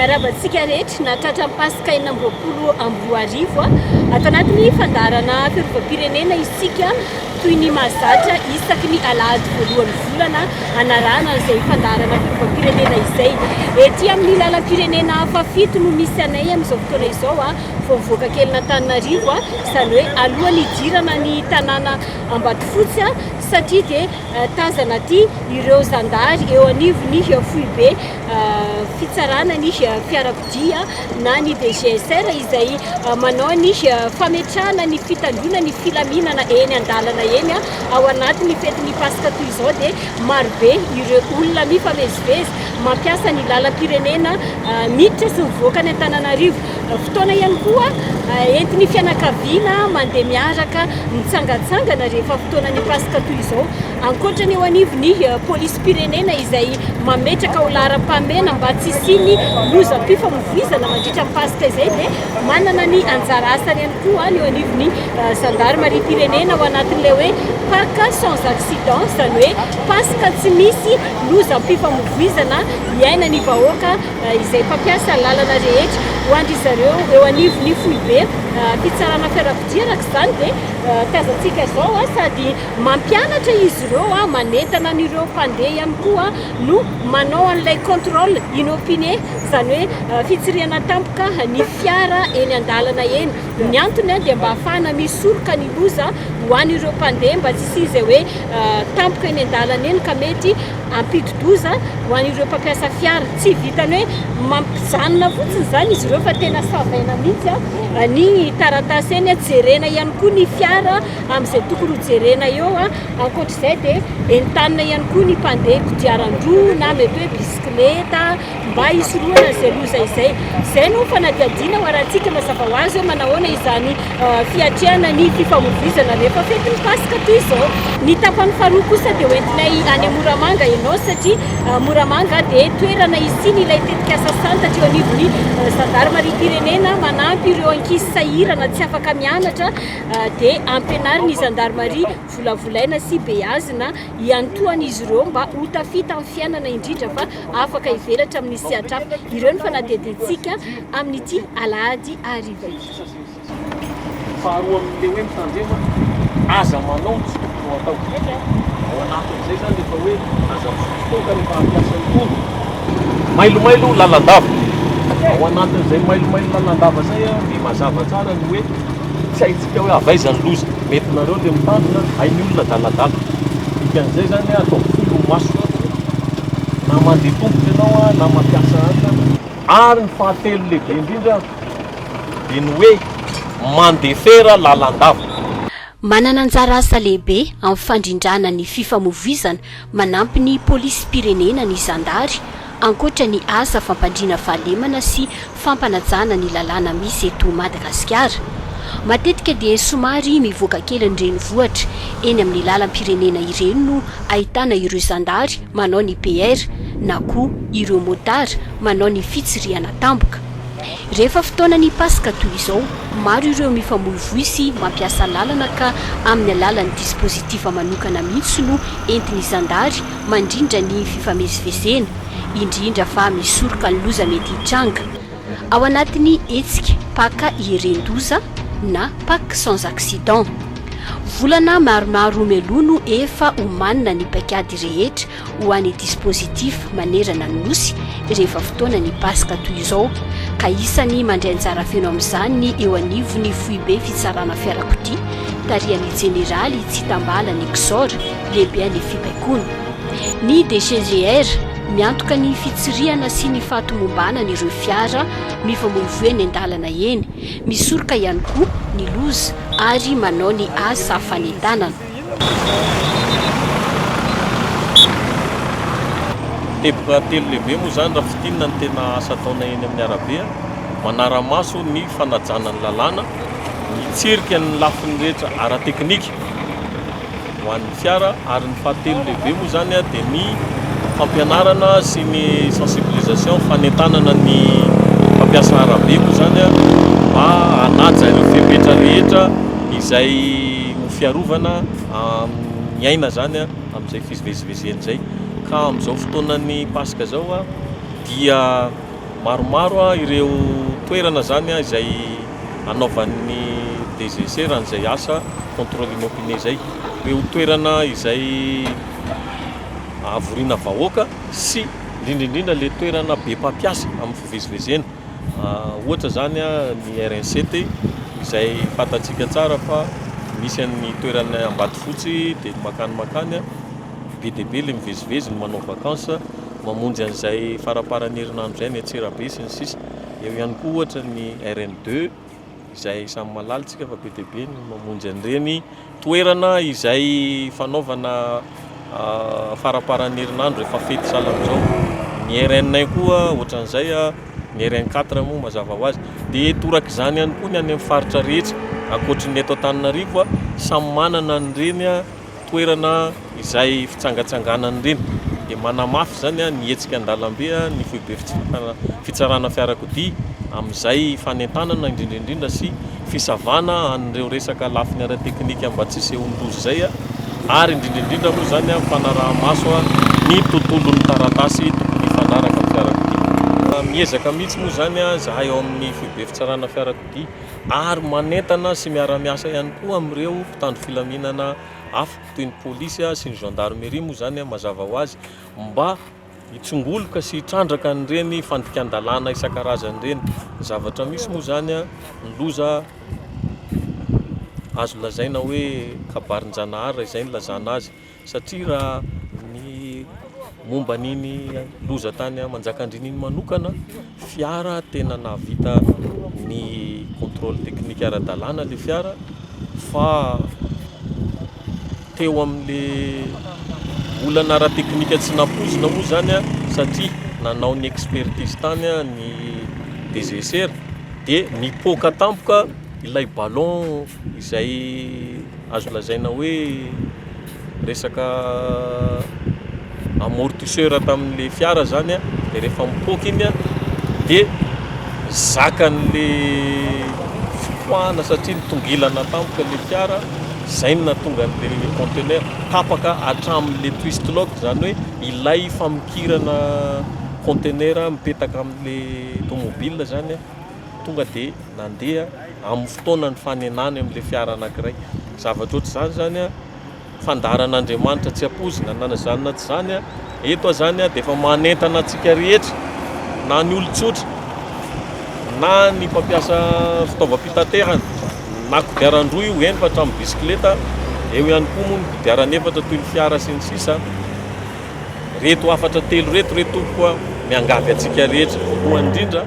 Miarahaba antsika rehetra nahatratra ny Paska 2026. Ato anatin'ny fandaharana fiarovam-pirenena isika toy ny mahazatra isaky ny alahady voalohan'ny volana anarahana an'izay fandaharana fiarovam-pirenena izay. Ety amin'ny lalam-pirenena fahafito no misy anay amin'izao fotoana izao vao mivoaka kelin'Antananarivo, izany hoe alohan'ny hidirana ny tanàna Ambatofotsy satria dia tazana aty ireo zandary eo anivon'ny foibe fitsarana ny fiarakodia na ny DGSR izay manao ny fametrahana ny fitandroana ny filaminana eny an-dalana eny ao anatin'ny fetin'ny Paska toy izao dia marobe ireo olona mifamezivezy mampiasa ny lalam-pirenena miditra sy mivoaka any Antananarivo. Fotoana ihany koa entin'ny fianakaviana mandeha miaraka mitsangantsangana rehefa fotoanan'ny Paska toy izao. Ankoatra ny eo anivon'ny polisim-pirenena izay mametraka ho laharam-pahamehana mba tsy hisian'ny lozam-pifamoivoizana mandritra ny Paska izay dia manana ny anjara asany ihany koa ny eo anivon'ny zandarimariam-pirenena ao anatin'ilay hoe Pâques sans accident, izany hoe Paska tsy misy lozam-pifamoivoizana iainan'ny vahoaka izay mpampiasa lalana rehetra. Ho an-dry zareo eo anivon'ny foibe fitsarana fiarakodia araka izany dia tazantsika izao sady Mampianatra izy ireo, manentana an'ireo mpandeha ihany koa no manao an'ilay contrôle inopiné, izany hoe fitsirihana tampoka ny fiara eny an-dalana eny. Ny antony dia mba hahafahana misoroka ny loza ho an'ireo mpandeha mba tsy hisian'izay hoe tampoka eny an-dalana eny ka mety hampidi-doza ho an'ireo mpampiasa fiara. Tsy vitan'ny hoe mampijanona fotsiny izany izy ireo fa tena savaina mihitsy ny taratasy eny, jerena ihany koa ny fiara amin'izay tokony ho jerena eo. Ankoatr'izay dia entanina ihany koa ny mpandeha kodiaran-droa na mety hoe bisikileta mba hisorohana izay loza izay. Izay no fanadihadiana ho arahantsika mazava ho azy hoe manahoana izany fiatrehana ny fifamoivoizana rehefa fetin'ny Paska toy izao. Ny tapany faharoa kosa dia hoentinay any Moramanga ianao satria Moramanga dia toerana hisian'ilay tetikasa santatra eo anivon'ny zandarimariam-pirenena manampy ireo ankizy sahirana tsy afaka mianatra dia ampianarin'ny zandarimaria volavolaina sy beazina hiantohan'izy ireo mba ho tafita amin'ny fiainana indrindra fa afaka hivelatra amin'ny sehatra hafa. Ireo ny fanadihadiantsika amin'ity alahady hariva ity. Faharoa amin'ilay hoe mitandrema, aza manao ny tsy tokony ho atao. Ao anatin'izay izany efa hoe aza misotro toaka rehefa hampiasa ny tongony. Mailomailo lalandava. Ao anatin'izay mailomailo lalandava izay dia mazava tsara ny hoe Tsy haintsika hoe avy aiza ny loza. Mety nareo le mitandrina, hay ny olona adaladala. Dikan'izay zany ataovy folo ny maso. Na mandeha tongotra ianao na mampiasa anona. Ary ny fahatelo lehibe indrindra dia ny hoe mandefera lalandava. Manana anjara asa lehibe amin'ny fandrindrana ny fifamoivoizana manampy ny polisim-pirenena ny zandary ankoatra ny asa fampandriana fahalemana sy fampanajana ny lalàna misy eto Madagasikara. Matetika dia somary mivoaka kely ny renivohitra, eny amin'ny lalam-pirenena ireny no ahitana ireo zandary manao ny PR na koa ireo motard manao ny fitsirihana tampoka. Rehefa fotoanan'ny Paska toy izao, maro ireo mifamoivoy sy mampiasa lalana ka amin'ny alalan'ny dispositif manokana mihitsy no entin'ny zandary mandrindra ny fifamezivezena, indrindra fa misoroka ny loza mety hitranga ao anatin'ny hetsika Paka Ieren-doza na Pâques sans accident. Volana maromaro mialoha no efa omanina ny paikady rehetra ho an'ny dispositif manerana ny Nosy rehefa fotoana ny Paska toy izao, ka isany mandray anjara feno amin'izany ny eo anivon'ny foibe fitsarana fiarakodia tarihan'ny jeneraly Tsitambala Nixor, lehibean'ny fibaikoana. Ny DGGR, miantoka ny fitsirihana sy ny fahatomombanana ireo fiara mifamoivoy eny an-dalana eny, misoroka ihany koa ny loza ary manao ny asa fanentanana. Teboka telo lehibe moa izany raha fintinina ny tena asa ataonay eny amin'ny arabe, manara-maso ny fanajana ny lalàna, mitsirika ny lafiny rehetra ara-teknika, ho an'ny fiara ary ny fahatelo lehibe moa izany dia ny fampianarana sy ny sensibilisation fanentanana ny mpampiasa arabe moa izany mba hanaja ireo fepetra rehetra izay ho fiarovana ny aina izany amin'izay fivezivezena izay ka amin'izao fotoanan'ny paska izao dia. Maromaro ireo toerana izany izay anaovan'ny DGC raha izay asa contrôle inopiné izay. Ireo toerana izay ahavoriana vahoaka sy indrindra indrindra ilay toerana be mpampiasa amin'ny fivezivezena. Ohatra izany ny RN7 izay fantatsika tsara fa misy an'ny toerana Ambatofotsy dia mankany mankany. Be dia be ilay mivezivezy ny manao vacances, mamonjy an'izay faramparan'ny herinandro izay any Antsirabe sy ny sisa. Eo ihany koa ohatra ny RN2 izay samy mahalala isika fa be dia be ny mamonjy an'ireny toerana izay fanaovana faramparan'ny herinandro rehefa fety sahala amin'izao. Ny RN1 koa ohatran'izay, ny RN4 moa mazava ho azy. Dia torak'izany ihany koa ny any amin'ny faritra rehetra ankoatry ny eto Antananarivo, samy manana an'ireny toerana izay fitsangatsanganana ireny dia manamafy izany ny hetsika an-dalambe ny foibe fitsarana fiarakodia amin'izay fanentanana indrindra indrindra sy fisavana an'ireo resaka lafiny ara-teknika mba tsy hisehoan'ny loza izay ary indrindra indrindra moa izany fanaraha-maso ny tontolon'ny taratasy tokony hifanaraka amin'ny fiarakodia. Miezaka mihitsy moa izany izahay ao amin'ny foibe fitsarana fiarakodia ary manentana sy miara-miasa ihany koa amin'ireo mpitandro filaminana hafa toy ny polisy sy ny gendarmerie moa izany mazava ho azy mba hitsongoloka sy hitrandraka an'ireny fandikan-dalàna isan-karazany ireny. Ny zavatra misy moa izany ny loza azo lazaina hoe kabarin-janahary raha izay no ilazana azy. Satria raha ny momba an'iny loza tany Manjakandriana iny manokana, fiara tena nahavita ny contrôle technique ara-dalàna ilay fiara fa teo amin'ilay olana ara-teknika tsy nampoizina moa izany satria nanao ny expertise tany ny DGSR dia nipoaka tampoka ilay ballon izay Azo lazaina hoe resaka amortisseur tamin'ilay fiara zany dia rehefa mipoaka iny dia zakan'le fipoahana satria nitongilana tampoka ilay fiara, izay no nahatonga an'ilay conteneur tapaka hatramin'ilay twist lock, izany hoe ilay famikirana conteneur mipetaka amin'ilay tomobile zany. Tonga dia nandeha amin'ny fotoana nifanenany amin'ilay fiara anankiray. Zavatra ohatr'izany izany an, fandaharan'Andriamanitra tsy ampoizina na izany na tsy izany an, eto aho izany dia efa manentana antsika rehetra, na ny olon-tsotra, na ny mpampiasa fitaovam-pitaterana, na kodiaran-droa io, eny fa hatramin'ny bisikileta, eo ihany koa moa ny kodiaran'efatra toy ny fiara sy ny sisa. Reto hafatra telo reto re tompoko a, miangavy antsika rehetra, voalohany indrindra,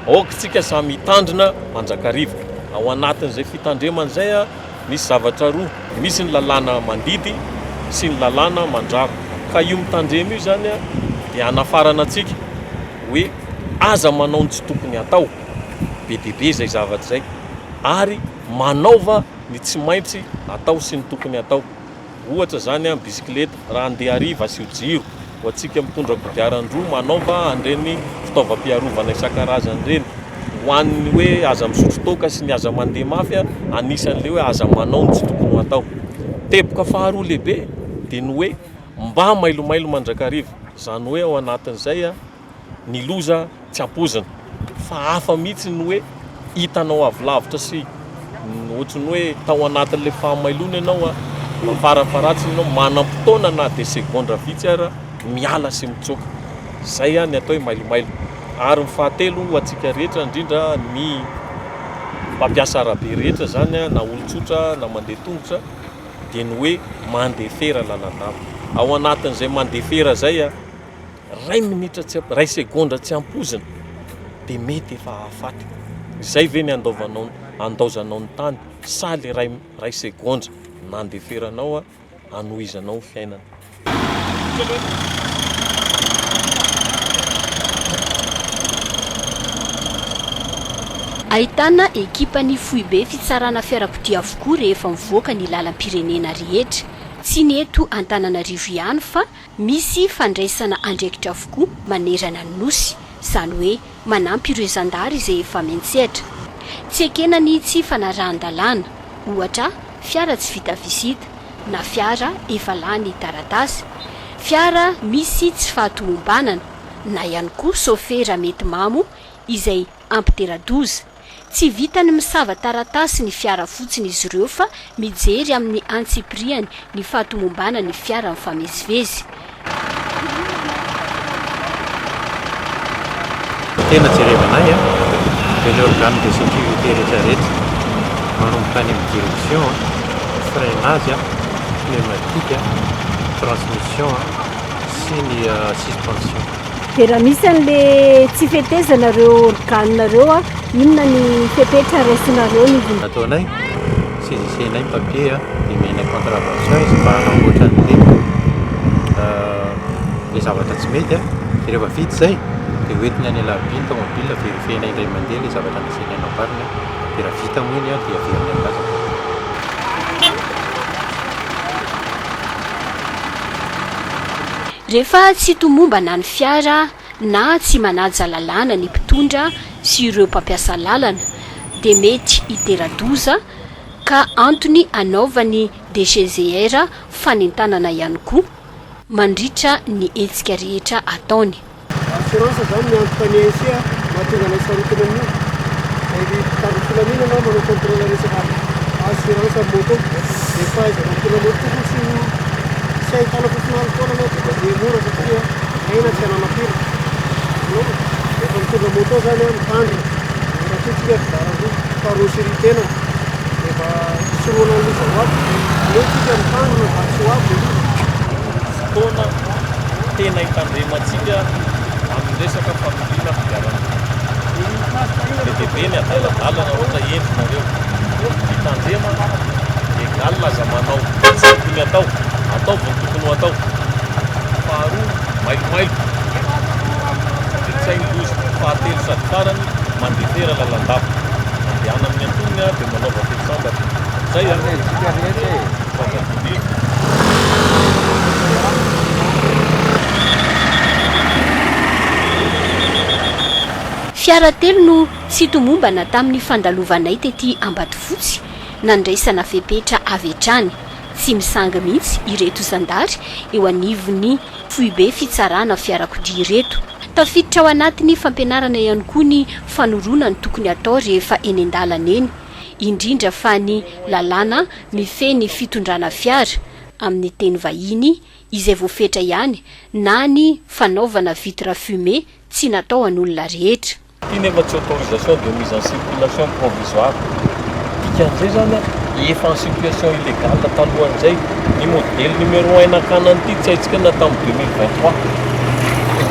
aoka isika samy hitandrina mandrakariva. Ao anatin'izay fitandremana izay a, misy zavatra roa, misy ny lalàna mandidy sy ny lalàna mandrara. Ka io mitandrema io izany a, dia hanafarana antsika hoe aza manao ny tsy tokony hatao, be dia be izay zavatra izay, ary manaova ny tsy maintsy atao sy ny tokony hatao. Ohatra izany an, bisikileta, raha handeha hariva asio jiro, ho antsika mitondra kodiaran-droa manaova an'ireny fitaovam-piarovana isan-karazany ireny, ho an'ny hoe aza misotro toaka sy ny aza mandeha mafy an, anisan'ilay hoe aza manao ny tsy tokony ho atao. Teboka faharoa lehibe dia ny hoe mba mailomailo mandrakariva, izany hoe ao anatin'izay an, ny loza tsy ampoizina fa hafa mihitsy ny hoe hitanao avy lavitra sy ohatry ny hoe tao anatin'ilay fahamailona ianao a, fa farafaharatsiny ianao manam-potoana na dia segondra vitsy ara miala sy mitsoaka. Izay ny atao hoe mailomailo. Ary ny fahatelo ho antsika rehetra indrindra ny mpampiasa arabe rehetra izany na olon-tsotra na mandeha tongotra dia ny hoe mandefera lalandava. Ao anatin'izay mandefera izay a, Ray minitra tsy ray segondra tsy ampoizina dia mety efa hahafaty. Izay ve ny andaovanao andaozanao ny tany sa le ray ray segondra nandeferanao hanohizanao ny fiainana. Ahitana ekipan'ny foibe fitsarana fiarakodia avokoa rehefa mivoaka ny lalam-pirenena rehetra. Tsy ny eto Antananarivo ihany fa Misy fandraisana andraikitra avokoa manerana ny Nosy, izany hoe manampy ireo zandary izay efa miantsehatra. Tsy ekena ny tsy fanarahan-dalàna, ohatra fiara tsy vita visite na fiara efa lany taratasy, fiara misy tsy fahatomombanana. na ihany koa sôfera mety mamo izay hampitera-doza. Tsy vitan'ny misava taratasy ny fiara fotsiny izy ireo fa mijery amin'ny antsipiriany ny fahatomombanan'ny fiara mifamezivezy. Ny tena jerevanay dia ny organe de sécurité rehetra rehetra, manomboka any amin'ny direction, freinage, pneumatique, transmission sy ny suspension. Dia raha misy an'le tsy fetezana ireo organe ireo a, inona ny fepetra raisinareo anivon'ny. Ataonay, saisissez-nay ny papier dia omenay contravention izy mba hanamboatra an'le le zavatra tsy mety dia rehefa vita izay dia hoentiny any Alarobia ny tomobile, verifier-nay indray mandeha le zavatra nasianay namboariny dia raha vita moa iny dia averinay amin'azy. Rehefa tsy tomombana ny fiara na tsy manaja lalàna ny mpitondra sy ireo mpampiasa lalana dia mety hitera-doza ka antony anaovan'ny DGZR fanentanana ihany koa mandritra ny hetsika rehetra ataony. Assurance zany miantoka ny ANC a, mahatonga anay sarotiny amin'io. Saingy mpitandro ny filaminana manao contrôle resaka assurance amin'ny moto. Dia fahaizana mitondra moto tokony tsy ho tsy ahitana fofona alcool anao dia mandeha mora satria aina tsy ananam-piry. Azonao? Rehefa mitondra moto zany a, mitandrina. Raha toa tsika kodiaran-droa, carrosserie tena dia mba hisorohana ny loza ho avy. Aleo tsika mitandrina mba tsy ho avy ilay loza. Fotoana tena hitandremantsika amin'ny resaka familiana kodiaran-droa. Be dia be ny adaladalana ohatra hendry nareo. Mitandrema, egal aza manao tsy tokony atao, ataovy ny tokony ho atao. Faharoa, mailomailo, satria tsy hay ny loza. Fahatelo sady farany, mandefera lalandava. Mandehana amin'ny antonony dia manaova fety sambatra. Zay an! Fiara telo no tsy tomombana tamin'ny fandalovanay tety Ambatofotsy, nandraisana fepetra avy hatrany. Tsy misangy mihitsy ireto zandary eo anivon'ny foibe fitsarana fiarakodia ireto. Tafiditra ao anatin'ny fampianarana ihany koa ny fanoroana ny tokony hatao rehefa eny an-dalana eny, indrindra fa ny lalàna mifehy ny fitondrana fiara amin'ny teny vahiny izay voafetra ihany na ny fanaovana vitre fumée tsy natao an'olona rehetra. Ity nefa tsy autorisation de mise en circulation provisoire. Dikan'izay zany efa en situation illegale talohan'izay. Ny modèle numéro un nakana an'ity tsy haintsika na tamin'ny 2023.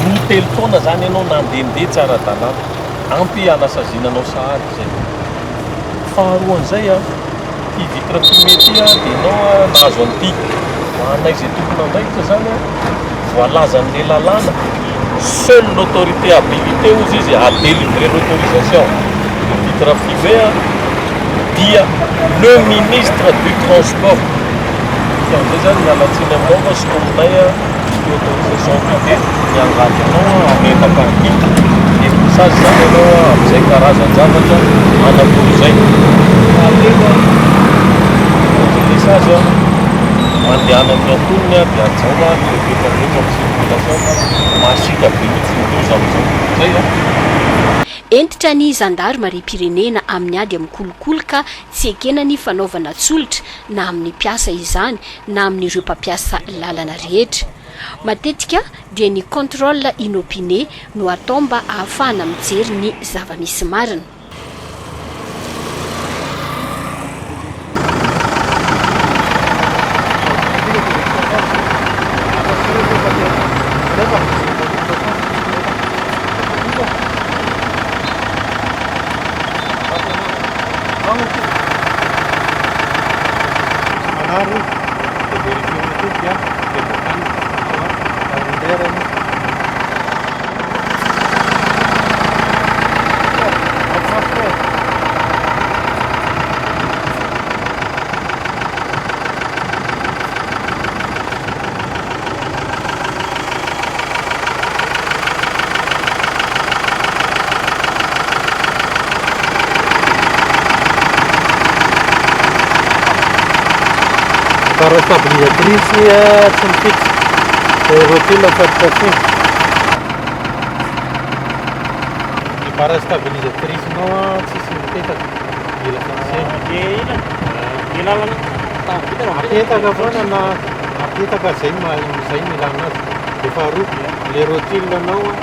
Roa telo taona zany ianao nandehandeha tsy ara-dalàna. Ampy hanasaziana anao sahady izay. Faharoan'izay an, ity vitre fumée ity an, dia ianao nahazo an'ity. Ho anay izay tompon'andraikitra izany an, voalazan'ilay lalàna, seule l'autorité habilitée hozy izy à délivrer l'autorisation de vitre fumée an, dia le ministre du transport. Dikan'izay izany, miala tsiny aminao fa sintominay an, ity autorisation ity dia miangavy anao aho hametaka an'ity dia voasazy izany ianao amin'izay karazan-javatra anankiroa izay. Fahatelo, ankoatran'ilay sazy, mandehana amin'ny antonony dia hajao ny fepetra rehetra amin'ny circulation fa masiaka be mihitsy ny loza amin'izao. Izay an! Hentitra ny zandarimariam-pirenena amin'ny ady amin'ny kolikoly ka tsy ekena ny fanaovana tsolotra na amin'ny mpiasa izany na amin'ireo mpampiasa lalana rehetra. Matetika dia ny contrôle inopiné no atao mba ahafahana mijery ny zava-misy marina. Manary dia vérifier matetika dia voakanina ary lerany. Barre stabilisatrice tsy mifitsy, rotule mifatotra tsiny. Barre stabilisatrice nao an tsisy mipetaka, mila fixena. Apetaka foana na apetaka zay no maha zay no ilana azy. Dia faharoa, le rotule anao an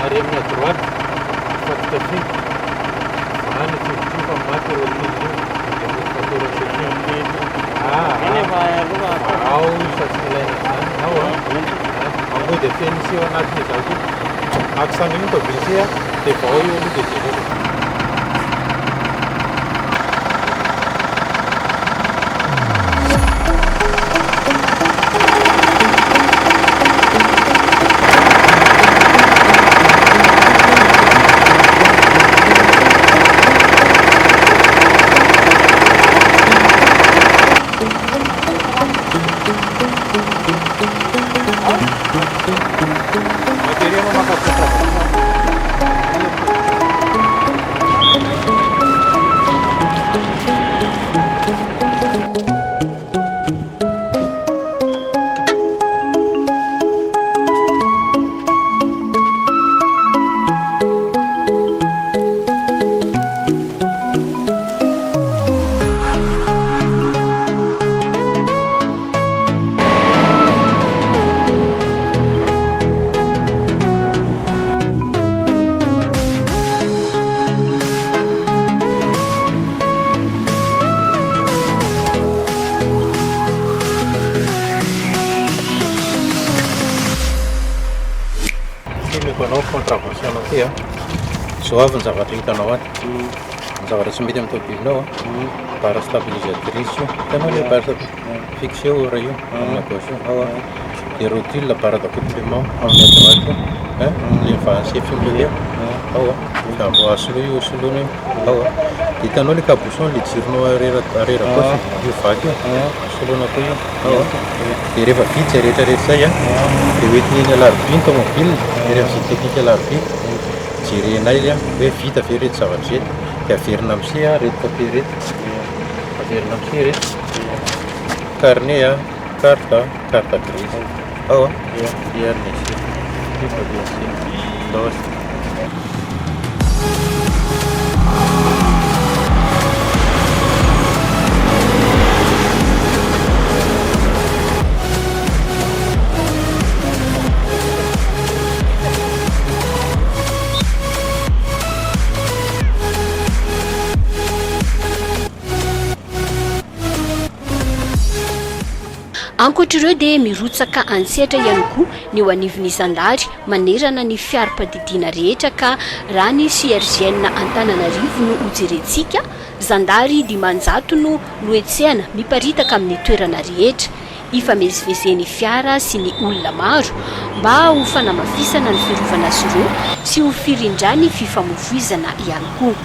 ary amin'ny à droite mifatotra finga. Vahana io fingotra io fa maty io rotule io, dia mody fatorana io. Ah, ah, ao io fa tsy ilaina an'izany, ao an. Mody afeniny sy eo anatin'io zavatra io. Accent io tôbily sy dia vao io aloha dia jereo. Filmeko anao contravention anao ty a. Zao avy ny zavatra hitanao ato. Ny zavatra tsy mety amin'ny tomobilinao a. Barre stabilisatrice io. Hitanao le barre stabilisatrice? Fixe eo raha io amin'ny à gauche io. Ao a. Dia rotule barre d'accouplement amin'ny à droite io. Hein? Le mivaha film io. Ao a. Dia mbo soloy io soloina io. Ao a. Dia hitanao le cabochon le jironao arrière arrière gauche io vaky io. Soloina koa io. Ao a. Dia rehefa vita izay rehetra rehetra izay a, dia hoentiny eny Alarobia ny tomobile, ery amin'ny visite technique Alarobia. Jerenay hoe vita ve ireto zavatra ireto. Dia averina amin'ny se ireto papier ireto. Averina amin'ny se ireto. Carnet a, carte a, carte grise. Ao a? Ia ary ny se. Ity papier se. Ndao ary. Ankoatr'ireo dia mirotsaka an-tsehatra ihany koa ny eo anivon'ny zandary manerana ny fiarom-padidiana rehetra ka raha ny CRGN Antananarivo no hojerentsika, zandary 500 no nohetsehana miparitaka amin'ny toerana rehetra ifamezivezen'ny fiara sy ny olona maro mba ho fanamafisana ny fiarovana azy ireo sy ho firindran'ny fifamoivoizana ihany koa.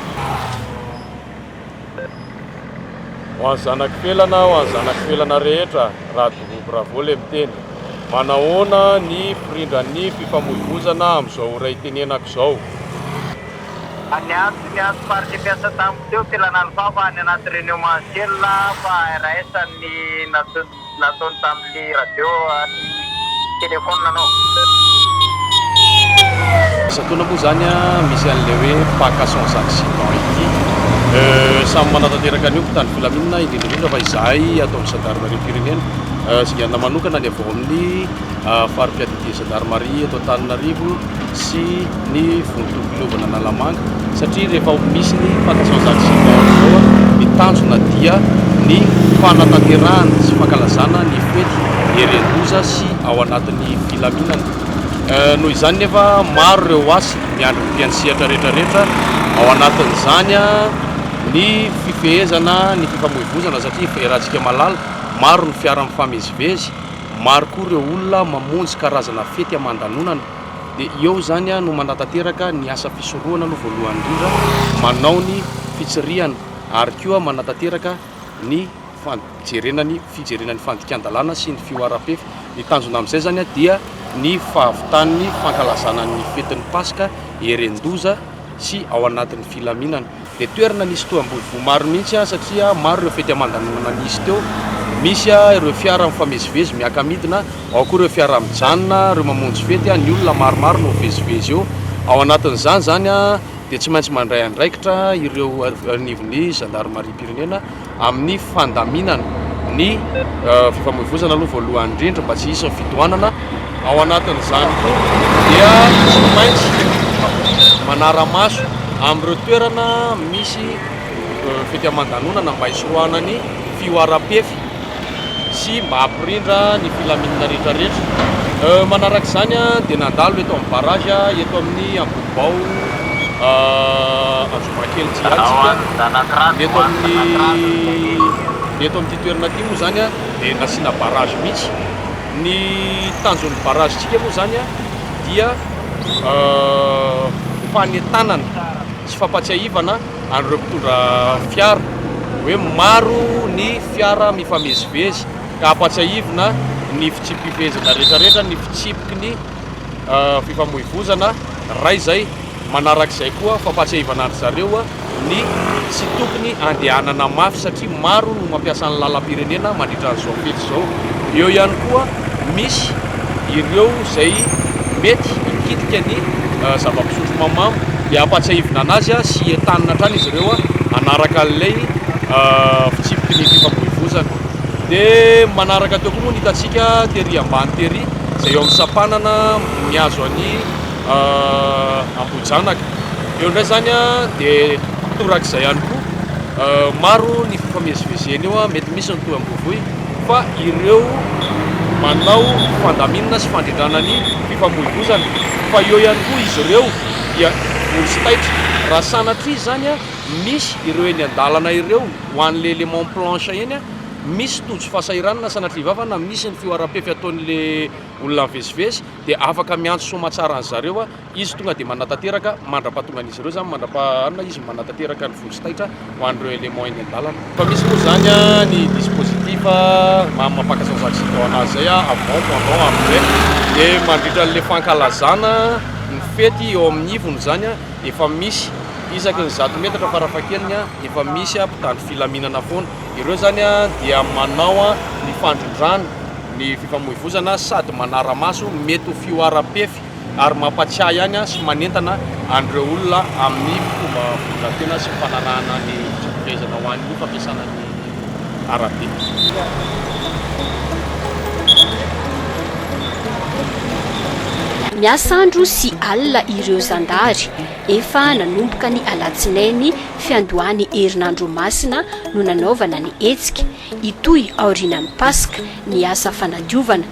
Ho an'ny zanak'i Felana, ho an'ny zanak'i Felana rehetra, Radoro Bravo le miteny. Manahoana ny firindran'ny fifamoivoizana amin'izao ora itenenako izao? Niantso niantso partie mpiasa tamiko teo Felana Alpha fa any anaty réunion mensuel fa RS ny nataony tamin'ny radio ary téléphone anao. Isan-taona moa izany misy an'ilay hoe Paka sans accident ity. Samy manatanteraka an'io mpitandro filaminana, indrindra indrindra fa izahay ato amin'ny zandarimariam-pirenena. Singanina manokana ny avy ao amin'ny fari-piadidian'ny zandarimaria eto Antananarivo sy ny vondron-tobim-pileovana Analamanga satria rehefa misy ny Paka sans accident izao ny tanjona dia ny fanatanterahana sy fankalazana ny fety Herendoza sy ao anatin'ny filaminana. Noho izany nefa maro ireo asa miandry ny mpiantsehatra rehetra rehetra ao anatin'izany ny fifehezana ny fifamoivoizana satria iarahantsika mahalala maro ny fiara mifamezivezy, maro koa ireo olona mamonjy karazana fety aman-danonana. Dia eo izany no manatanteraka ny asa fisorohana aloha voalohany indrindra, manao ny fitsirihana ary koa manatanteraka ny fijerena ny fijerena ny fandikan-dalàna sy ny fihoaram-pefy. Ny tanjona amin'izay izany dia ny fahavitan'ny fankalazana ny fetin'ny Paska eren-doza sy ao anatin'ny filaminana. Dia toerana nisy toham-boivoy maro mihitsy satria maro ireo fety aman-danonana nisy teo. Misy ireo fiara mifamezivezy miaka-midina, ao koa ireo fiara mijanona, ireo mamonjy fety, ny olona maromaro no mivezivezy eo. Ao anatin'izany izany dia. dia tsy maintsy mandray andraikitra ireo anivon'ny zandarimariam-pirenena amin'ny fandaminana ny fifamoivoizana aloha voalohany indrindra mba tsy hisy ny fitohanana. Ao anatin'izany koa dia tsy maintsy manara-maso amin'ireo toerana misy fety aman-danonana mba hisorohana ny fihoaram-pefy sy mba hampirindra ny filaminana rehetra rehetra. Manaraka izany dia nandalo eto amin'ny barrage eto amin'ny Ambodibao Anjomakely ity ihany tsika. Ny eto amin'ny ny eto amin'ity toerana ity moa izany dia nasiana barrage mihitsy. Ny tanjon'ny barrage tsika moa izany dia fanentanana sy fampatsiahivana an'ireo mpitondra fiara hoe maro ny fiara mifamezivezy ka ampatsiahivina ny fitsipi-pifehezana rehetrarehetra, ny fitsipiky ny fifamoivozana, ray izay, manarak'izay koa fampatsiahivana an-dry zareo ny tsy tokony andehanana mafy satria maro no mampiasa ny lalam-pirenena mandritra an'izao fety izao. Eo ihany koa misy ireo izay mety hikitika ny zava-pisotro mahamamo dia ampatsiahivina anazy sy entanina hatrany izy ireo hanaraka an'ilay fitsipiky ny fifamoivozana. Dia manaraka teo koa moa ny hitantsika tery ambany tery izay eo amin'ny sampanana mihazo an'i Ambohijanaka. Eo indray izany dia torak'izay ihany koa, maro ny fifamezivezena eo, mety misy ny toham-bovoy fa ireo manao fandaminana sy fandrindrana ny fifamoivozana fa eo ihany koa izy ireo dia vonjy taitra raha sanatria izany misy ireo eny an-dalana ireo ho an'ilay élément planche eny misy tojo fahasahiranana sanatria vava na misy ny fihoaram-pefy ataon'ilay olona mivezivezy dia afaka miantso soamatsara an'zareo Izy tonga dia manatanteraka mandra-pahatongan'izy ireo izany, mandra-pahanina izy manatanteraka ny vonjy taitra ho an'ireo éléments eny an-dalana. Efa misy moa izany ny dispositif maha mampaka sans accident anazy izay avant, pendant, après. Dia mandritra an'ilay fankalazana ny fety eo amin'ny ivony izany efa misy isaky ny 100 metatra farafahakeliny efa misy mpitandro filaminana foana. Ireo izany dia manao ny fandrindrana ny fifamoivozana sady manara-maso mety ho fihoaram-pefy ary mampatsiahy ihany sy manentana an'ireo olona amin'ny fomba fitondran-tena sy fanarahana ny fitsipi-pifehezana ho an'ny fampiasana ny arabe. Miasa andro sy alina ireo zandary. Efa nanomboka ny alatsinainy fiandohan'ny herinandro masina no nanaovana ny hetsika. Hitohy aorianan'ny Paska ny asa fanadiovana.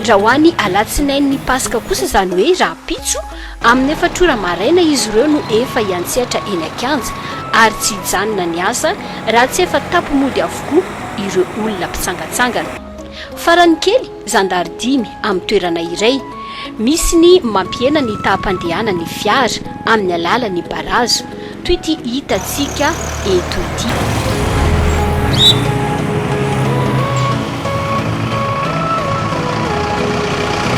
Raha ho an'ny alatsinain'ny Paska kosa, izany hoe rahampitso, amin'ny efatr'ora maraina izy ireo no efa hiantsehatra eny an-kianja ary tsy hijanona ny asa raha tsy efa tapi-mody avokoa ireo olona mpitsangantsangana. Farany kely, zandary dimy amin'ny toerana iray. Misy ny mampihena ny taham-pandehanan'ny fiara amin'ny alalan'ny barazo, toy ity hitantsika eto ity.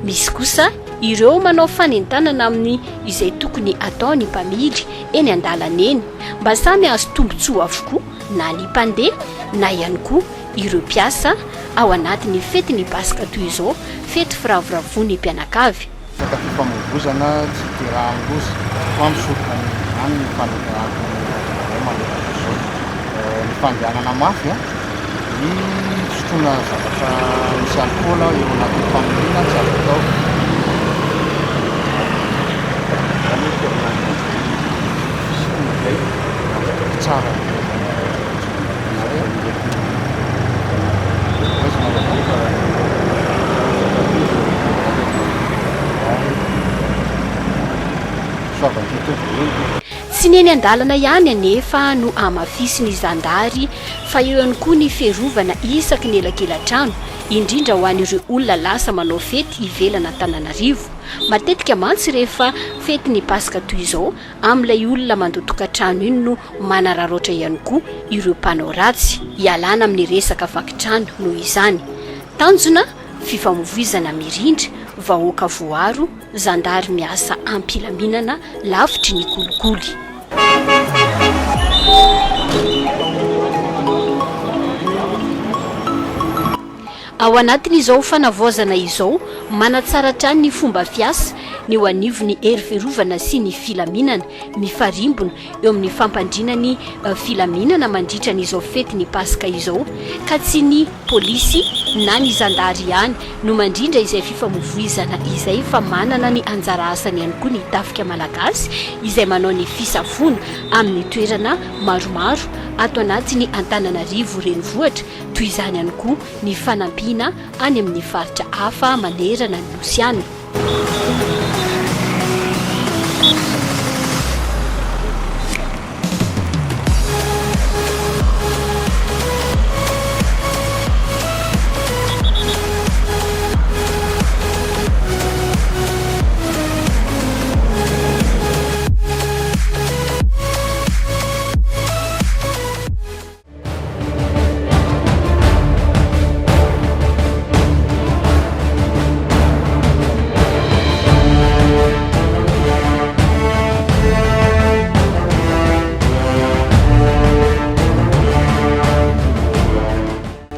Misy kosa ireo manao fanentanana amin'ny izay tokony ataon'ny mpamily eny an-dalana eny, mba samy hahazo tombontsoa avokoa na ny mpandeha na ihany koa ireo mpiasa ao anatin'ny fetin'ny Paska toy izao, fety firavoravoan'ny mpianakavy. Resaka fifamoivozana tsy iterahan'ny loza fa misoroka ny izany ny fanentanana manerana izao. Ny fandehanana mafy, ny fisotroana zavatra misy alikaola eo anatin'ny familiana tsy azo atao. Izany hoe tena fisian'izay tsara. Tsy ny eny an-dalana ihany anefa no hamafisin'ny zandary fa eo ihany koa ny fiarovana isaky ny elakelan-trano, indrindra ho an'ireo olona lasa manao fety ivelan'Antananarivo. Matetika mantsy rehefa fetin'ny Paska toy izao Amin'ilay olona mandoa tokantrano iny no manararaotra ihany koa ireo mpanao ratsy, hialana amin'ny resaka vaky trano noho izany. Tanjona, fifamoivoizana mirindra, vahoaka voaro, zandary miasa am-pilaminana lavitry ny kolikoly. Ao anatin'izao fanavaozana izao, manatsara hatrany ny fomba fiasa. ny eo anivon'ny hery fiarovana sy ny filaminana mifarimbona eo amin'ny fampandriana ny filaminana mandritra an'izao fetin'ny Paska izao ka tsy ny polisy na ny zandary ihany no mandrindra izay fifamoivoizana izay fa manana ny anjara asany ihany koa ny tafika malagasy izay manao ny fisafoana amin'ny toerana maromaro ato anatin'ny Antananarivo renivohitra toy izany ihany koa ny fanampiana any amin'ny faritra hafa manerana ny Nosy any.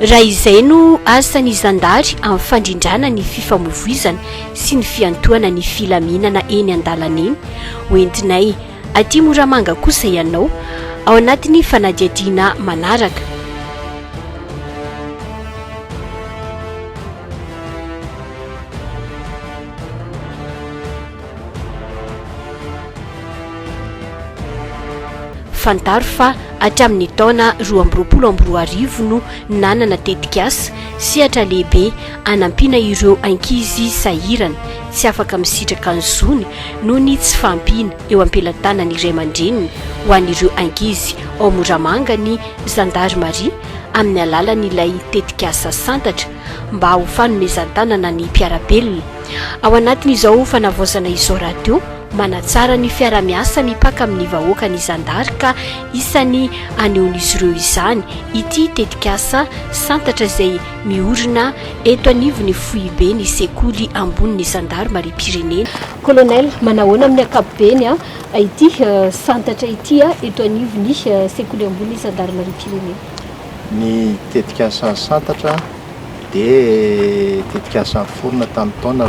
Raha izay no asan'ny zandary amin'ny fandrindrana ny fifamoivoizana sy ny fiantohana ny filaminana eny an-dalana eny, hoentinay Aty Moramanga kosa ianao ao anatin'ny fanadihadiana manaraka. Fantaro fa hatramin'ny taona 2022 no nanana tetikasa sehatra lehibe hanampiana ireo ankizy sahirana tsy afaka misitraka ny zony noho ny tsy fahampiana eo am-pelatanan'ny ray aman-dreniny ho an'ireo ankizy ao Moramanga ny zandarimaria amin'ny alalan'ilay tetikasa Santatra mba ho fanomezan-tanana ny mpiara-belona. Ao anatin'izao fanavaozana izao rahateo, manatsara ny fiarahamiasa mipaka amin'ny vahoaka ny zandary ka isan'ny anehoan'izy ireo izany ity tetikasa Santatra izay miorina eto anivon'ny foibe ny sekoly ambonin'ny zandarimariam-pirenena. Colonel, manahoana amin'ny ankapobeny ity santatra ity eto anivon'ny sekoly ambonin'ny zandarimariam-pirenena? Ny tetikasa Santatra dia tetikasa niforona tamin'ny taona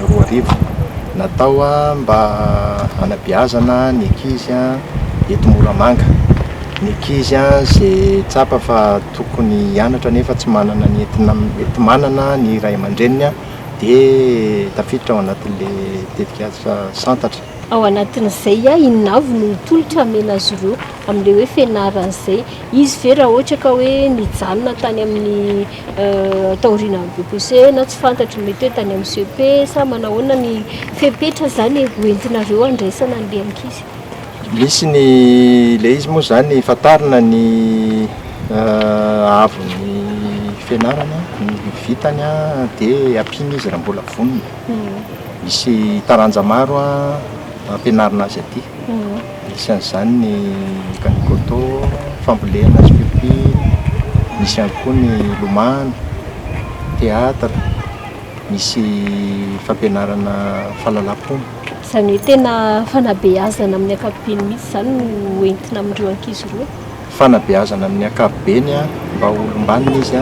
2022. Natao mba hanabeazana ny ankizy eto Moramanga. Ny ankizy izay tsapa fa tokony hianatra nefa tsy manana ny entina enti-manana ny ray aman-dreniny dia tafiditra ao anatin'ilay tetikasa Santatra. Ao anatin'izay, inona avy no tolotra amena azy ireo amin'ilay hoe fianarana izay? Izy ve raha ohatra ka hoe nijanona tany amin'ny taorianan'ny BEPC na tsy fantatro mety hoe tany amin'ny CEP sa manahoana ny fepetra izany e hoentinareo handraisana an'ilay ankizy? Misy ny ilay izy moa izany fantarina ny haavon'ny fianarana, ny vitany dia ampiana izy raha mbola vonona. Misy taranja maro ampianarina azy aty. Anisan'izany ny mécanique auto, fambolena sy fiompiana, misy ihany koa ny lomano, théâtre, misy fampianarana fahalalam-pomba. Izany hoe tena fanabeazana amin'ny ankapobeny mihitsy izany no entina amin'ireo ankizy ireo? Fanabeazana amin'ny ankapobeny mba ho olom-banona izy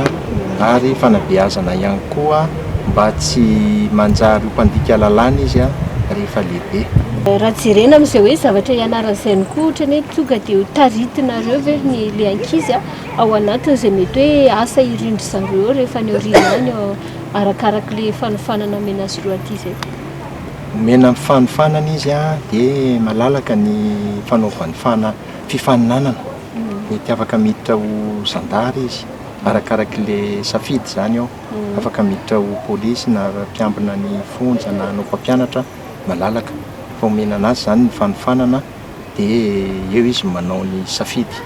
ary fanabeazana ihany koa mba tsy manjary ho mpandika lalàna izy rehefa lehibe. Raha jerena amin'izay hoe zavatra ianarana izay ihany koa ohatran'ny hoe tonga dia ho taritinareo ve ny ilay ankizy ao anatin'izay mety hoe asa irin-dry zareo rehefa any aoriana any arakarak'ilay fanofanana omena azy ireo aty izay? Omena fanofanana izy dia malalaka ny fanaovany fana. fifaninanana, mety afaka miditra ho zandary izy, arakarak'le safidy zany eo, afaka miditra ho polisy na mpiambina ny fonja na hanao mpampianatra, malalaka, fa omena anazy zany ny fanofanana de eo izy manao ny safidy.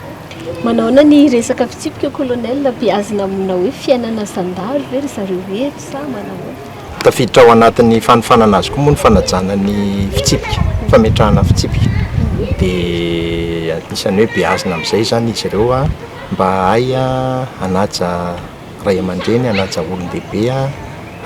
Manahoana ny resaka fitsipika colonel, beazina amina hoe fiainana zandary ve ry zareo eto sa manahoana? Tafiditra ao anatin'ny fanofanana azy koa moa ny fanajana ny fitsipika, fametrahana fitsipika. Dia anisan'ny hoe beazina amin'izay izany izy ireo mba hahay hanaja ray aman-dreny, hanaja olon-dehibe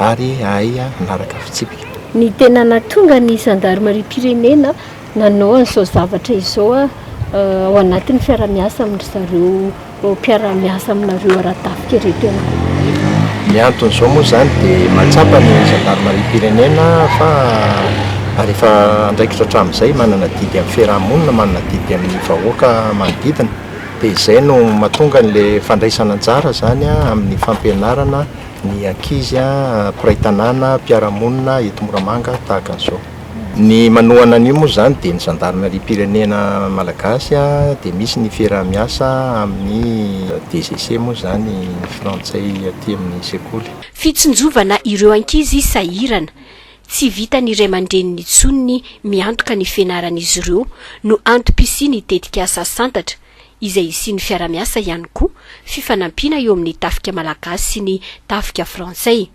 ary hahay hanaraka fitsipika. Ny tena nahatonga ny zandarimariam-pirenena nanao an'izao zavatra izao ao anatin'ny fiaraha-miasa amin-dry zareo mpiara-miasa aminareo ara-tafika ireto ihany koa. Ny anton'izao moa izany dia mahatsapa ny zandarimariam-pirenena fa ary efa andraikitra hatramin'izay manana adidy amin'ny fiaraha-monina, manana adidy amin'ny vahoaka manodidina. Dia izay no mahatonga an'ilay fandraisana anjara izany amin'ny fampianarana ny ankizy mpiray tanàna, mpiara-monina eto Moramanga tahaka an'izao. Ny manohana an'io moa izany dia ny zandarimariam-pirenena malagasy dia misy ny fiaraha-miasa amin'ny DGC moa izany ny frantsay aty amin'ny sekoly. Fitsinjovana ireo ankizy sahirana, tsy vitan'ny ray aman-dreniny intsony ny miantoka ny fianaran'izy ireo no antom-pisian'ny tetikasa Santatra, izay hisian'ny fiara-miasa ihany koa fifanampiana eo amin'ny tafika malagasy sy ny tafika frantsay.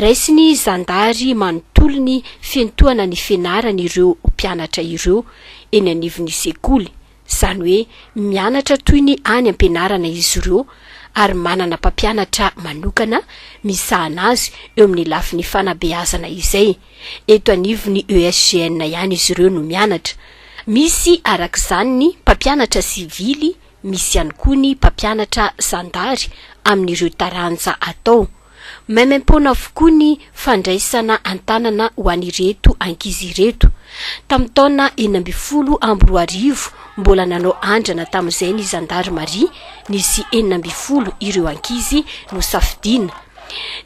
Raisin'ny zandary manontolo ny fiantohana ny fianaran'ireo mpianatra ireo eny anivon'ny sekoly, izany hoe mianatra toy ny any am-pianarana izy ireo ary manana mpampianatra manokana misahana azy eo amin'ny lafiny fanabeazana izay. Eto anivon'ny ESGN ihany izy ireo no mianatra. Misy araka izany ny mpampianatra sivily, misy ihany koa ny mpampianatra zandary amin'ireo taranja atao. Maimaimpoana avokoa ny fandraisana an-tanana ho an'ireto ankizy ireto. Tamin'ny taona 2016, mbola nanao andrana tamin'izay ny zandarimaria, nisy 16 ireo ankizy nosafidiana.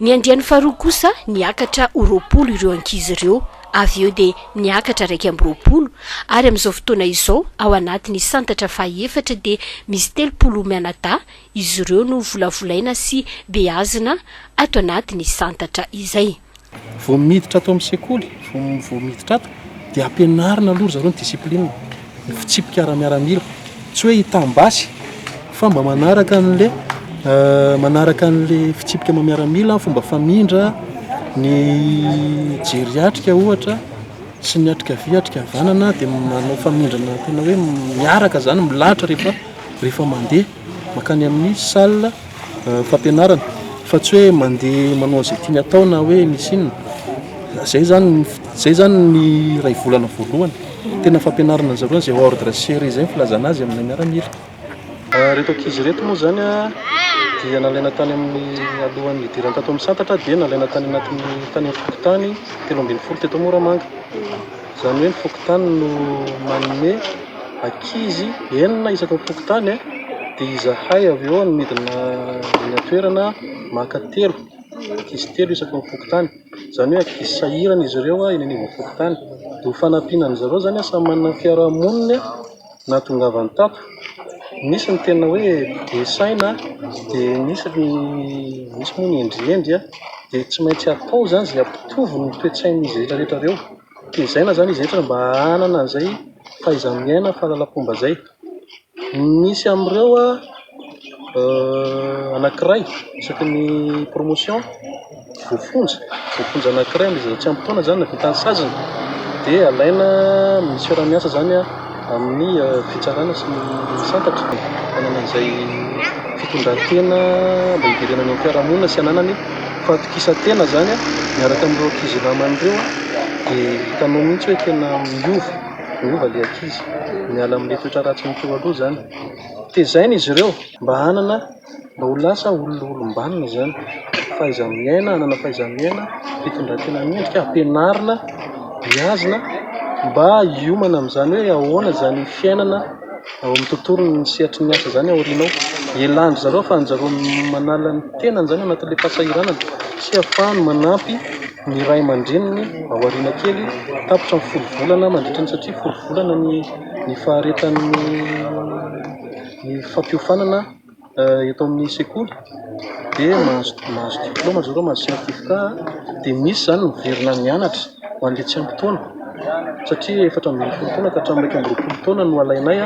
Ny andiany faharoa kosa niakatra ho 20 ireo ankizy ireo, avy eo dia niakatra 21 ary amin'izao fotoana izao ao anatin'ny santatra fahaefatra dia misy 30 mianadahy Izy ireo no volavolaina sy beazina ato anatin'ny santatra izay. Vao miditra ato amin'ny sekoly, vao vao miditra ato dia ampianarina aloha ry zareo ny discipline, ny fitsipika ara-miaramila. Tsy hoe hitam-basy fa mba manaraka an'le manaraka an'le fitsipika maha-miaramila, fomba famindra, ny jery atrika ohatra sy ny atrika havia, atrika havanana dia manao famindrana tena hoe miaraka izany, milahatra rehefa rehefa mandeha. mankany amin'ny salle fampianarana fa tsy hoe mandeha manao an'izay tiany atao na hoe misy inona. Zay zany zay zany ny iray volana voalohany. Tena fampianarana an'zareo zay ordre serré zay ny filazana azy aminay miaramila. Ireto ankizy ireto moa zany dia nalaina tany amin'ny alohan'ny hidirany tato amin'ny santatra dia nalaina tany anatin'ny tany amin'ny fokontany 13 teto Moramanga. Izany hoe ny fokontany no manome ankizy enina isaky ny fokontany dia izahay avy eo no midina eny an-toerana maka telo, ankizy telo isaky ny fokontany. Izany hoe ankizy sahirana izy ireo eny anivon'ny fokontany. Dia ho fanampiana an-dry zareo izany samy manana ny fiarahamoniny nahatongavany tato. Misy ny tena hoe be saina dia misy ny misy moa ny hendrihendry dia tsy maintsy atao izany izay hampitovy ny toe-tsain'izy rehetra rehetra ireo. Tezaina izany izy rehetra mba hanana an'izay fahaiza-miaina, fahalalam-pomba izay. Misy amin'ireo anankiray isaky ny promotion voafonja, voafonja anankiray amin'ilay zaza tsy ampy taona izany nahavita ny saziny dia alaina misy fiaraha-miasa izany amin'ny fitsarana sy ny santatra hanana an'izay fitondran-tena mba hiverenany ao amin'ny fiarahamonina sy hananany fahatokisan-tena izany miaraka amin'ireo ankizy namany ireo dia hitanao mihitsy hoe tena miova, miova ilay ankizy, miala amin'ilay toetra ratsiny teo aloha izany. Tezaina izy ireo mba hanana, mba ho lasa olona olom-banona izany, fahaiza-miaina, hanana fahaiza-miaina, fitondran-tena mendrika, ampianarina, beazina mba hiomana amin'izany hoe ahoana izany fiainana ao amin'ny tontolon'ny sehatry ny asa izany aoriana ao. Elan-dry zareo ahafahan-dry zareo manala ny tenany izany ao anatin'ilay fahasahiranana sy ahafahany manampy ny ray aman-dreniny ao aoriana kely, tapitra ny folo volana mandritra ny satria folo volana ny ny faharetan'ny ny fampiofanana eto amin'ny sekoly dia mahazo mahazo diplaoma zareo, mahazo certificat dia misy izany miverina mianatra ho an'ilay tsy ampy taona satria 14 taona ka hatramin'ny 21 taona no alainay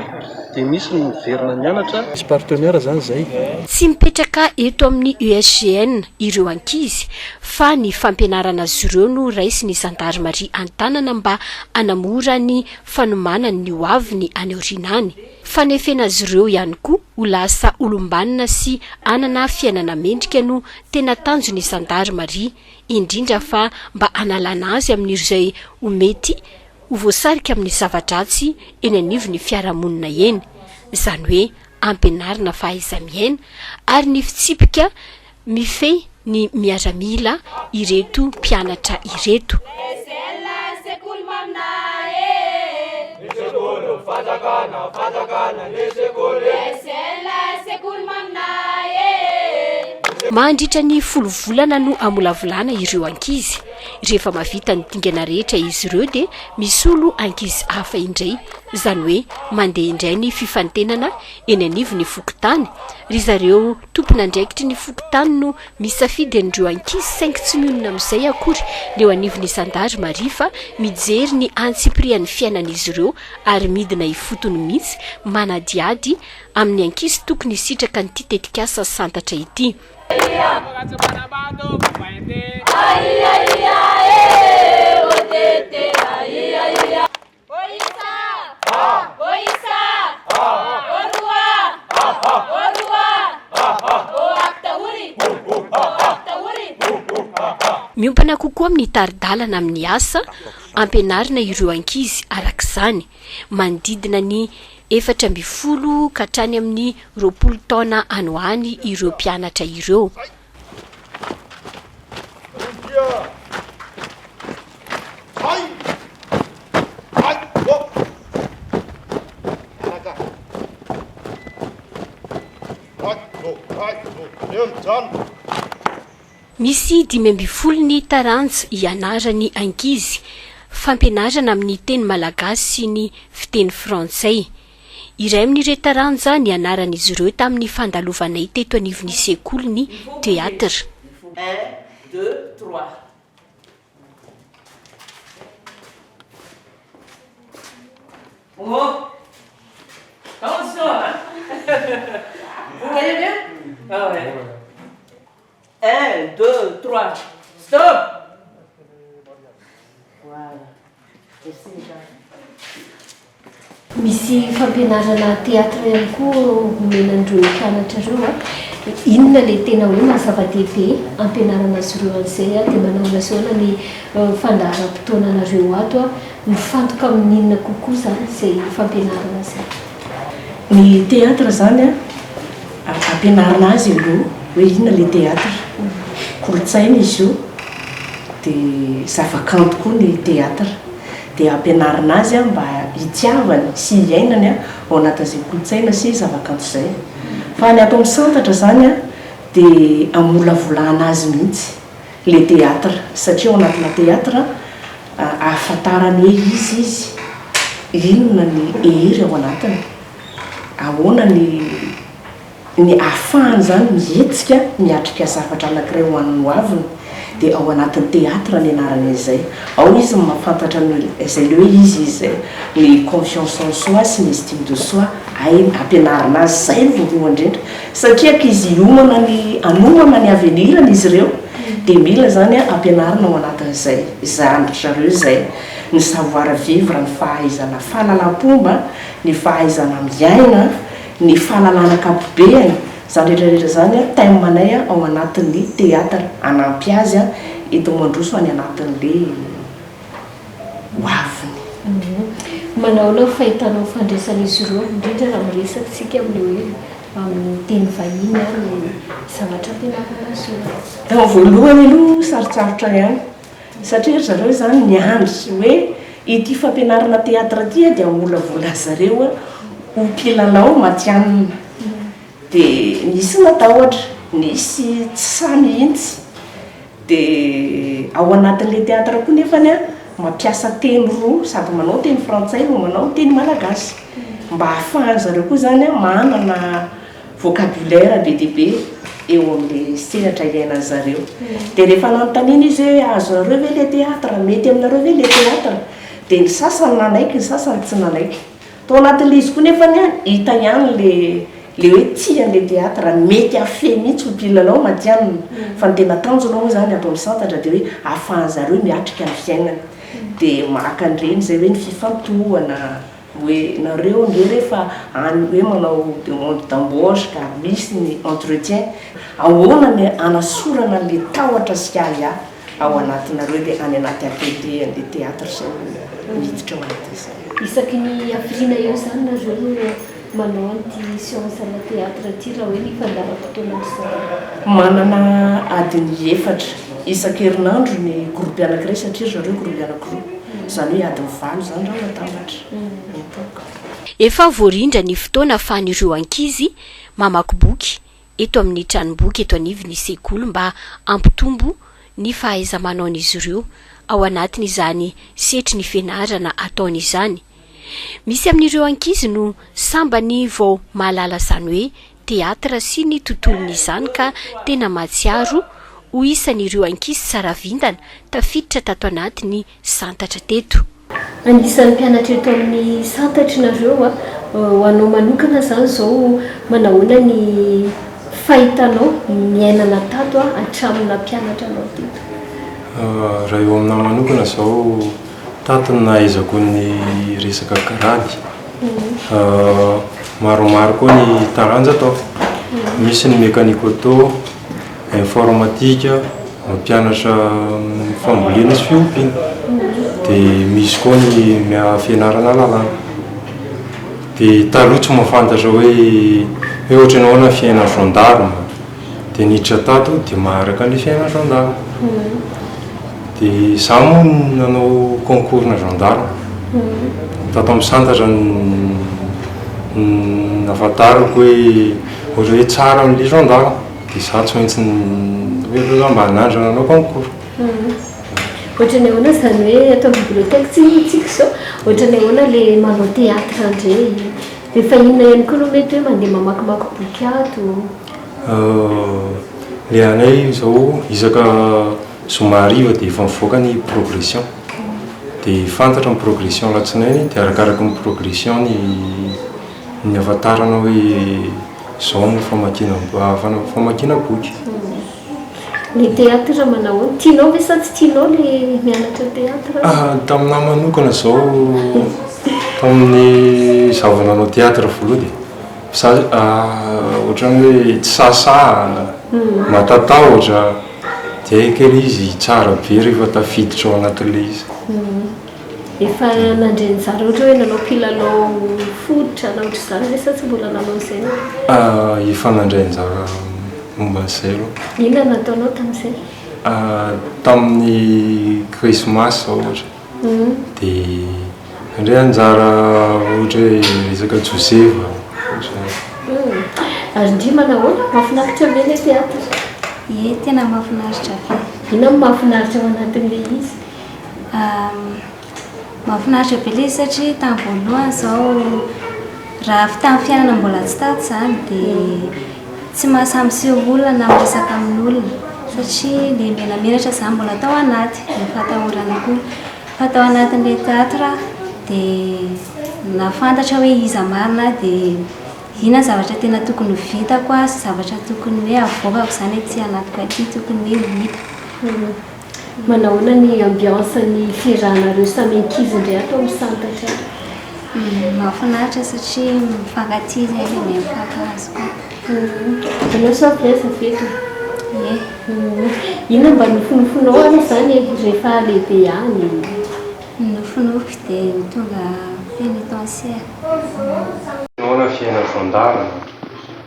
dia misy ny miverina mianatra. Misy partenaire izany izay. Tsy mipetraka eto amin'ny USGN ireo ankizy fa ny fampianarana azy ireo no raisin'ny zandarimaria an-tanana mba hanamora ny fanomanany ny hoaviny any aoriana any. Fanefena azy ireo ihany koa ho lasa olom-banona sy hanana fiainana mendrika no tena tanjon'ny zandarimaria, indrindra fa mba hanalana azy amin'ireo izay ho mety ho voasarika amin'ny zava-dratsy eny anivon'ny fiarahamonina eny, izany hoe ampianarina fahaiza-miaina ary ny fitsipika mifehy. ny miaramila ireto mpianatra ireto. Mandritra ny folo volana no amolavolana ireo ankizy. Rehefa mahavita ny dingana rehetra izy ireo dia misolo ankizy hafa indray, izany hoe mandeha indray ny fifantenana eny anivon'ny fokontany. Ry zareo tompon'andraikitry ny fokontany no misafidy an'ireo ankizy saingy tsy mionona amin'izay akory ny eo anivon'ny zandarimaria fa mijery ny antsipirian'ny fiainan'izy ireo ary midina ifotony mihitsy manadihady amin'ny ankizy tokony hisitraka an'ity tetikasa Santatra ity. Miompana kokoa amin'ny tari-dalana amin'ny asa ampianarina ireo ankizy araka izany, manodidina ny 14 ka hatrany amin'ny 20 taona any ho any ireo mpianatra ireo. Misy 15 ny taranja ianaran'ny ankizy, fampianarana amin'ny teny malagasy sy ny fiteny frantsay. Iray amin'ireo taranja nianaran'izy ireo tamin'ny fandalovanay teto anivon'ny sekoly ny Théâtre. Un, deux, trois. Oh! Attention, hein? Vous voyez bien? Ah ouais. Un, deux, trois. Stop! Voilà. Merci, Jean. Misy fampianarana théâtre ihany koa omena an'ireo mpianatra ireo an. Inona ilay tena hoe maha zava-dehibe ampianarana azy ireo an'izay an? Dia manahoana sy ahoana ny fandaharam-potoananareo ato an? Mifantoka amin'ny inona kokoa izany izay fampianarana izay? Ny théâtre izany an, ampianarina azy aloha hoe inona ilay théâtre. Kolontsaina izy io, dia zava-kanto koa ny théâtre. Dia ampianarina azy mba hitiavany sy hiainany ao anatin'izay kolontsaina sy zava-kanto izay. Fa ny ato amin'ny Santatra izany dia amolavolana azy mihitsy ilay théâtre satria ao anatina théâtre ahafantarany hoe iza izy, inona ny hery ao anatiny, ahoana ny ny ahafahany izany mihetsika miatrika zavatra anankiray ho an'ny hoaviny dia ao anatin'ny théâtre ny anarany an'izay. Ao izy no mahafantatra ny izay ilay hoe izy izy izay, ny confiance en soi sy ny estime de soi, hainy ampianarina azy, izay no voalohany indrindra satria ankizy hiomana ny hanomana ny avenir-ny izy ireo dia mila izany ampianarina ao anatin'izay izany ry zareo izay, ny savoir vivre, ny fahaizana fahalalam-pomba, ny fahaizana miaina. Ny fahalalana ankapobeany, izany rehetra rehetra izany thème anay ao anatin'ny théâtre, hanampy azy enti-mandroso any anatin'ilay ho aviny. Manao ahoana ny fahitanao ny fandraisan'izy ireo, indrindra raha miresaka isika amin'ny hoe amin'ny teny vahiny ny zavatra ampianarina azy ireo? Tamin'ny voalohany aloha sarotsarotra ihany. Satria ry zareo izany niandry hoe ity fampianarana théâtre ity dia hamolavola azy zareo ho mpilalao matihanina. Dia nisy natahotra, nisy tsy sahy mihitsy. Dia ao anatin'ilay théâtre koa nefany mampiasa teny roa, sady manao teny frantsay no manao teny malagasy. Mba hahafahan-dry zareo koa izany manana vocabulaire be dia be eo amin'ilay sehatra iainan'ny zareo. Dia rehefa nanontaniana izy hoe azonareo ve ilay théâtre, mety aminareo ve ilay théâtre? Dia ny sasany nanaiky, ny sasany tsy nanaiky. Tao anatin'ilay izy koa nefany an, hita ihany ilay ilay hoe tia an'ilay théâtre, mety hahafehy mihitsy ho mpilalao matihanina. Fa ny tena tanjona moa izany ato amin'ny santatra dia hoe ahafahan'ny zareo miatrika ny fiainana. Dia maka an'ireny izay hoe ny fifantohana, Hoe nareo ange refa any hoe manao demande d'embauche ka misy ny entretien, ahoana ny anasorana an'le tahotra sy ahiahy ao anatinareo dia any anaty atelier an'le théâtre zay no miditra ao anatin'izay. Isaky ny hafiriana eo izany nareo no manao an'ity séance ana théâtre ity raha hoe ny fandaharam-potoanan-dry zareo? Manana adiny efatra isan-kerinandro ny groupe anankiray satria ry zareo groupe anankiroa, izany hoe adiny valo izany raha natambatra. Efa voarindra ny fotoana ahafahan'ireo ankizy mamaky boky eto amin'ny tranomboky eto anivon'ny sekoly mba hampitombo ny fahaiza-manaon'izy ireo ao anatin'izany setry ny fianarana ataony izany. Misy amin'ireo ankizy no sambany vao mahalala izany hoe teatra sy ny tontolon'izany ka tena mahatsiaro ho isan'ireo ankizy tsara vintana tafiditra tato anatin'ny santatra teto. Anisan'ny mpianatra eto amin'ny Santatry nareo a! Ho anao manokana izany izao manahoana ny fahitanao ny niainana tato hatramin'ny naha mpianatra anao teto? Raha eo aminahy manokana izao, tato no nahaizako ny resaka grady. Maromaro koa ny taranja atao. Misy ny mécanique auto, Informatique, mampianatra fambolena sy fiompiana. Dia misy koa ny fianarana lalàna. Dia taloha tsy mahafantatra hoe hoe ohatran'ny ahoana ny fiainan'ny gendarme. Dia niditra tato dia maharaka an'ilay fiainan'ny gendarme. Dia izaho moa nanao concours-na gendarme. Tato amin'ny Santatra no nahafantarako hoe ohatra hoe tsara amin'ilay gendarme. Dia izaho tsy maintsy hoe aleo za mba hanandrana hanao concours. Ohatran'ny ahoana izany hoe ato amin'ny bibliothèque tsy inona tsika izao, ohatran'ny ahoana ilay manao théâtre indray? Efa inona ihany koa no mety hoe mandeha mamakimaky boky ato? Ilay anay izao isaka zoma hariva dia efa mivoaka ny progression. Dia fantatra ny progression alatsinainy dia arakaraky ny progression ny ny ahafantarana hoe izao no famakiana famakiana boky. Ny théâtre manao ahoana? Tianao ve sa tsy tianao le mianatra théâtre? Taminà manokana izao, tamin'ny izaho vao nanao théâtre voalohany dia za ohatran'ny hoe tsy sahasaha, matatahotra, dia hay kay ilay izy tsara be rehefa tafiditra ao anatin'ilay izy. Efa nandray anjara ohatra hoe nanao mpilalao fototra na ohatr'izany ve sa tsy mbola nanao an'izay ianao? Efa nandray anjara momba an'izay aloha. Inona no nataonao tamin'izay? Tamin'ny krismasy izao ohatra dia nandray anjara ohatra hoe resaka josefa ohatr'izany. Ary ndry manahoana? Mahafinaritra ve ilay teatra? Ie, tena mahafinaritra be. Inona no mahafinaritra ao anatin'ilay izy? Mahafinaritra be ilay izy satria tamin'ny voalohany izao raha avy tamin'ny fiainana mbola tsy tato izany dia tsy mahasahy miseho olona na miresaka amin'olona satria ilay menamenatra izany mbola tao anaty, ny fahatahorana koa. Fa tao anatin'ilay théâtre dia nahafantatra hoe iza marina aho dia inona ny zavatra tena tokony ho vitako sy zavatra tokony hoe havoakako izany aty anatiko aty tokony hoe ho hita. Manahoana ny ambiance ny fiarahanareo samy ankizy indray ato amin'ny santatra ato? Mahafinaritra satria mifankatia izahay dia miha mifankahazo koa. Ianao sao avy aiza avy eto? Ie. Inona mba nofinofinao ary izany e rehefa lehibe any? Ny nofinofiko dia ho tonga pénitentiaire. Nahoana fiainana gendarme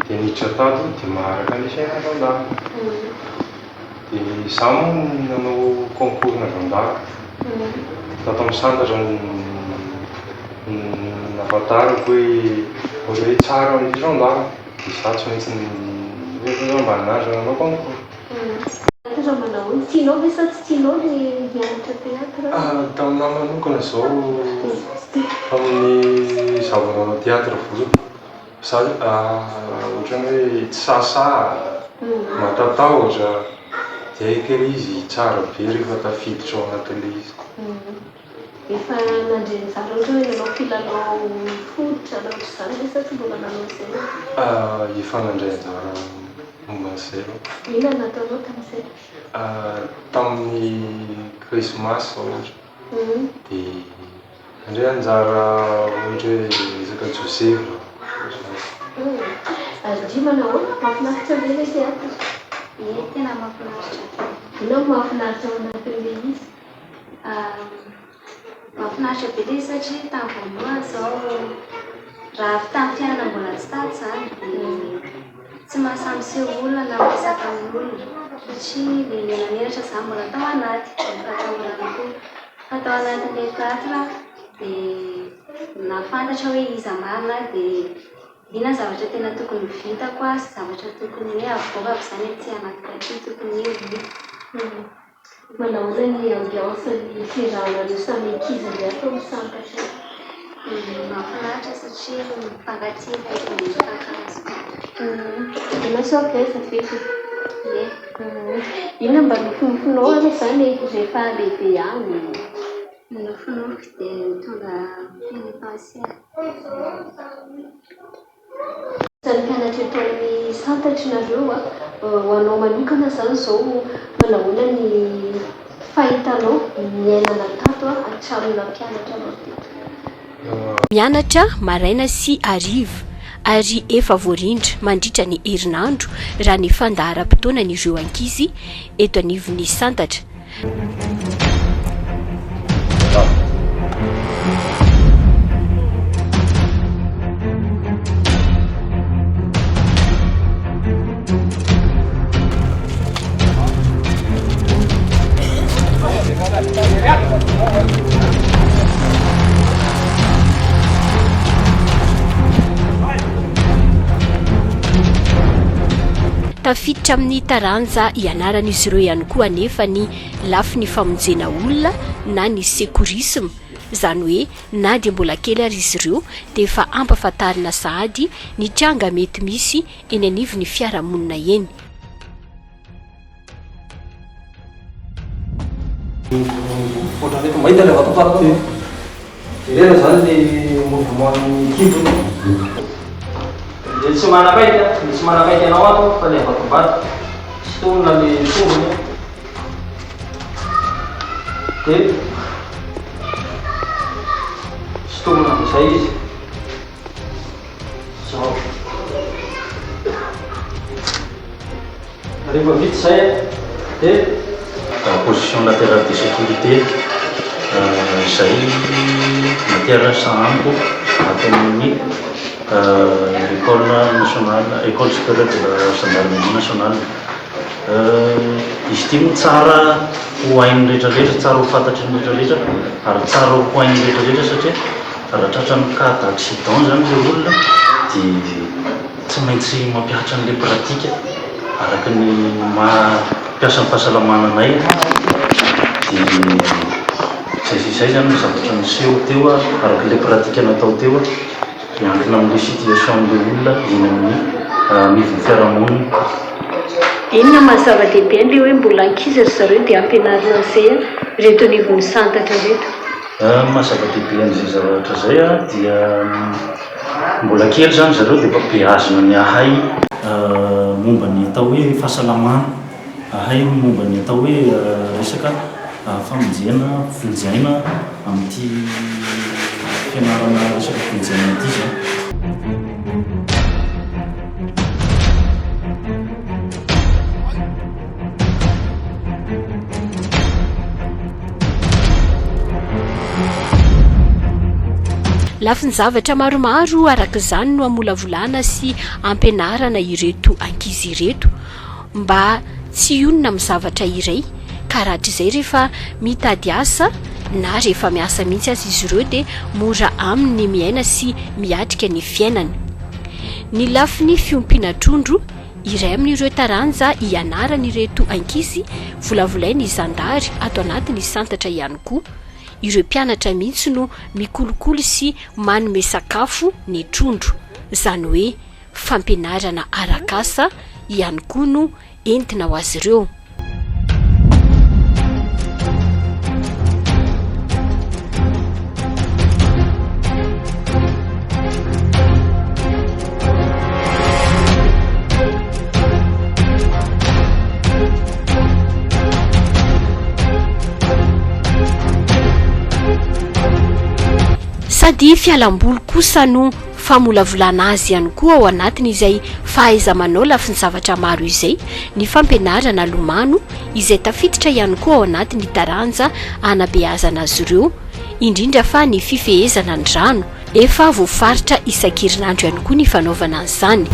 dia niditra tato dia maharaka ny fiainana gendarme. Dia izaho moa no nanao concours-na gendarme. Tato amin'ny Santatra no nahafantarako hoe ohatra hoe tsara ny gendarme. Dia izaho tsy maintsy hoe aleo zaho mba hanandrana hanao concours. Théâtre manao ahoana? Tianao ve sa tsy tianao ilay mianatra théâtre? Taminà manokana izao, tamin'ny izaho vao nanao théâtre voalohany, Za ohatrany hoe tsy sahasaha, matatahotra, dia hay kay ilay izy tsara be rehefa tafiditra ao anatin'ilay izy. Efa nandray anjara ohatra hoe nanao mpilalao fototra na ohatr'izany ve sa tsy mbola nanao izay ianao? Efa nandray anjara momba an'izay aloha. Inona no nataonao tamin'izay? Tamin'ny krismasy izao ohatra dia Nandray anjara ohatra hoe resaka Josefa ohatr'izany. Ary ndry manahoana? Mahafinaritra ve ilay théâtre? Ie, tena mahafinaritra be. Inona no mahafinaritra ao anatin'ilay izy? Mahafinaritra be ilay izy satria tamin'ny voalohany izao. Raha avy tamin'ny fiainana mbola tsy tato izany dia tsy mahasahy miseho olona na miresaka amin'olona satria ilay menamenatra izany mbola tao anaty, ny fahatahorana koa. Fa tao anatin'ilay théâtre dia nahafantatra hoe iza marina aho dia inona ny zavatra tena tokony ho vitako sy zavatra tokony hoe avoakako izany aty anatiko aty tokony hoe ho hita. Manahoana ny ambiance ny fiarahanareo samy ankizy indray ato amin'ny santatra? Mahafinaritra satria mifankatia dia mifankahazo. Ianao izao avy aiza Fefy? Ie. Inona mba nofinofinao aloha izany e rehefa lehibe any? Ny nofinofiko dia mitondra pénitentiaire. Isan'ny mpianatra eto amin'ny Santatry nareo a! Ho anao manokana izany izao manahoana ny fahitanao niainana tato hatramin'ny nampianatra anao teto? Mianatra maraina sy hariva ary efa voarindra mandritra ny herinandro raha ny fandaharam-potoanan'ireo ankizy eto anivon'ny Santatra. Tafiditra amin'ny taranja ianaran'izy ireo ihany koa anefa ny lafiny famonjena olona na ny secourisme, izany hoe na dia mbola kely ary izy ireo dia efa ampafantarina sahady ny tranga mety misy eny anivon'ny fiarahamonina eny. Ohatran'ny eto mahita ilay vato farany tao. Jerena izany ny mouvement-n'ny kibony. Dia tsy manakaiky an, dia tsy manakaiky anao ato fa ilay vato ambadika. Sintomina ny tongony an. Dia sintomina amin'izay izy. Zao. Rehefa vita izay dia. Position latérale de sécurité izay matière sahaniko ato amin'ny école nationale, école supérieure de la gendarmerie nationale. Izy ity moa tsara ho hain'ny rehetra rehetra, tsara ho fantatry ny rehetra rehetra ary tsara ho hain'ny rehetra rehetra satria raha tratran'ny cas d'accident izany ilay olona dia tsy maintsy mampihatra an'ilay pratique araka ny maha mpiasan'ny fahasalamana anay dia izay sy izay izany ny zavatra niseho teo araka ilay pratique natao teo miankina amin'ilay situation an'ilay olona eny amin'ny anivon'ny fiarahamonina. Inona maha zava-dehibe an'ilay hoe mbola ankizy ry zareo dia ampianarina an'izay ireto anivon'ny santatra ireto? Ny maha zava-dehibe an'izay zavatra izay dia mbola kely izany zareo dia efa beazina ny hahay momba ny atao hoe fahasalamana, hahay momba ny atao hoe resaka famonjena vonjy aina amin'ity fianarana resaka vonjy aina ity izany. Lafin-javatra maromaro araka izany no hamolavolana sy hampianarana ireto ankizy ireto mba tsy hionona amin'ny zavatra iray ka rahatrizay rehefa mitady asa na rehefa miasa mihitsy aza izy ireo dia mora aminy ny miaina sy miatrika ny fiainana. Ny lafiny fiompiana trondro Iray amin'ireo taranja ianaran'ireto ankizy volavolain'ny zandary ato anatin'ny santatra ihany koa. Ireo mpianatra mihitsy no mikolokolo sy manome sakafo ny trondro. Izany hoe fampianarana arak'asa ihany koa no entina ho azy ireo. Sady fialamboly kosa no famolavolana azy ihany koa ao anatin'izay fahaiza-manao lafin-javatra maro izay ny fampianarana lomano izay tafiditra ihany koa ao anatin'ny taranja anabeazana azy ireo, indrindra fa ny fifehezana ny rano. Efa voafaritra isan-kerinandro ihany koa ny fanaovana an'izany.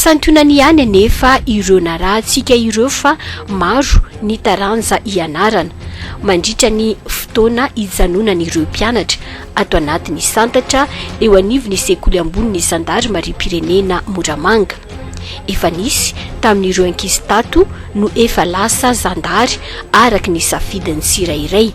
Santionany ihany anefa ireo narahantsika ireo fa maro ny taranja ianarana mandritra ny fotoana ijanonan'ireo mpianatra ato anatin'ny santatra eo anivon'ny sekoly ambonin'ny zandarimariam-pirenena Moramanga. Efa nisy tamin'ireo ankizy tato no efa lasa zandary araka ny safidin'ny tsirairay.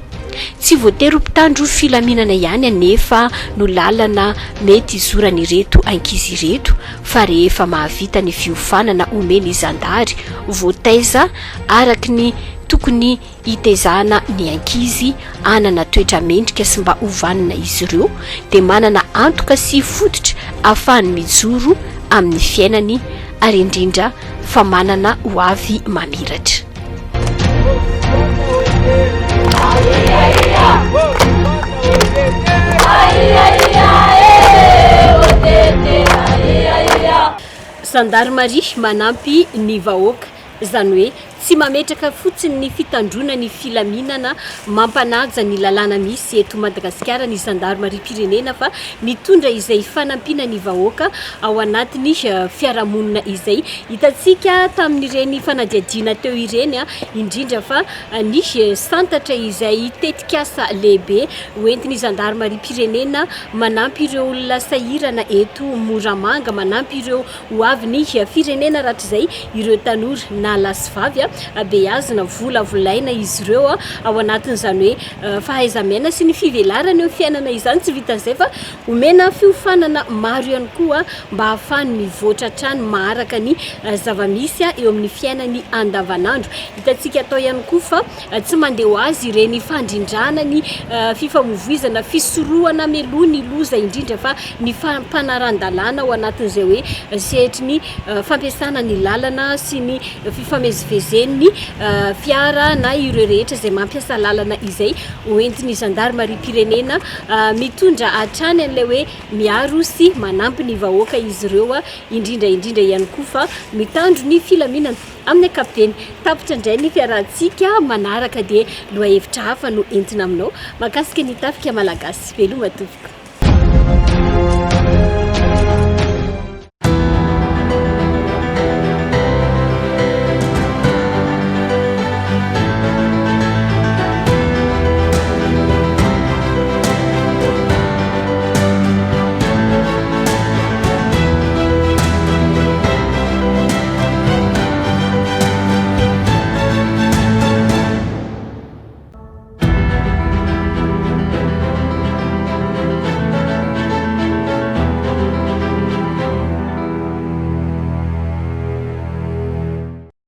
Tsy voatery ho mpitandro filaminana ihany anefa no lalana mety hizoran'ireto ankizy ireto fa rehefa mahavita ny fiofanana omen'ny zandary voataiza araka ny tokony hitezana ny ankizy hanana toetra mendrika sy mba ho vanona izy ireo dia manana antoka sy fototra ahafahany mijoro amin'ny fiainany ary indrindra fa manana ho avy mamiratra. Zandarimaria manampy ny vahoaka, izany hoe Tsy mametraka fotsiny ny fitandroana ny filaminana mampanaja ny lalàna misy eto Madagasikara ny zandarimariam-pirenena fa mitondra izay fanampiana ny vahoaka ao anatin'ny fiarahamonina izay. Hitantsika tamin'ireny fanadihadiana teo ireny indrindra fa ny santatra izay tetikasa lehibe hoentin'ny zandarimariam-pirenena manampy ireo olona sahirana eto Moramanga, manampy ireo Ho avy ny firenena rahatrizay ireo tanora na lahy sy vavy beazina, volavolaina izy ireo ao anatin'izany hoe fahaiza-miaina sy ny fivelarana eo fiainana izany. Tsy vitan'izay fa omena fiofanana maro ihany koa mba hahafahany mivoatra hatrany maharaka ny zava-misy eo amin'ny fiainany andavanandro. Hitantsika tao ihany koa fa Tsy mandeha ho azy ireny fandrindrana ny fifamoivoizana, fisorohana mialoha ny loza indrindra fa ny fampanaran-dalàna ao anatin'izay hoe sehatry ny fampiasana ny lalana sy ny fifamezivezen'ny fiara na ireo rehetra izay mampiasa lalana izay hoentin'ny zandarimariam-pirenena mitondra hatrany an'ilay hoe miaro sy manampy ny vahoaka izy ireo indrindra indrindra ihany koa fa mitandro ny filaminana. Amin'ny ankapobeny, tapitra indray ny fiarahantsika manaraka dia lohahevitra hafa no entina aminao mahakasika ny tafika malagasy. Veloma tompoko.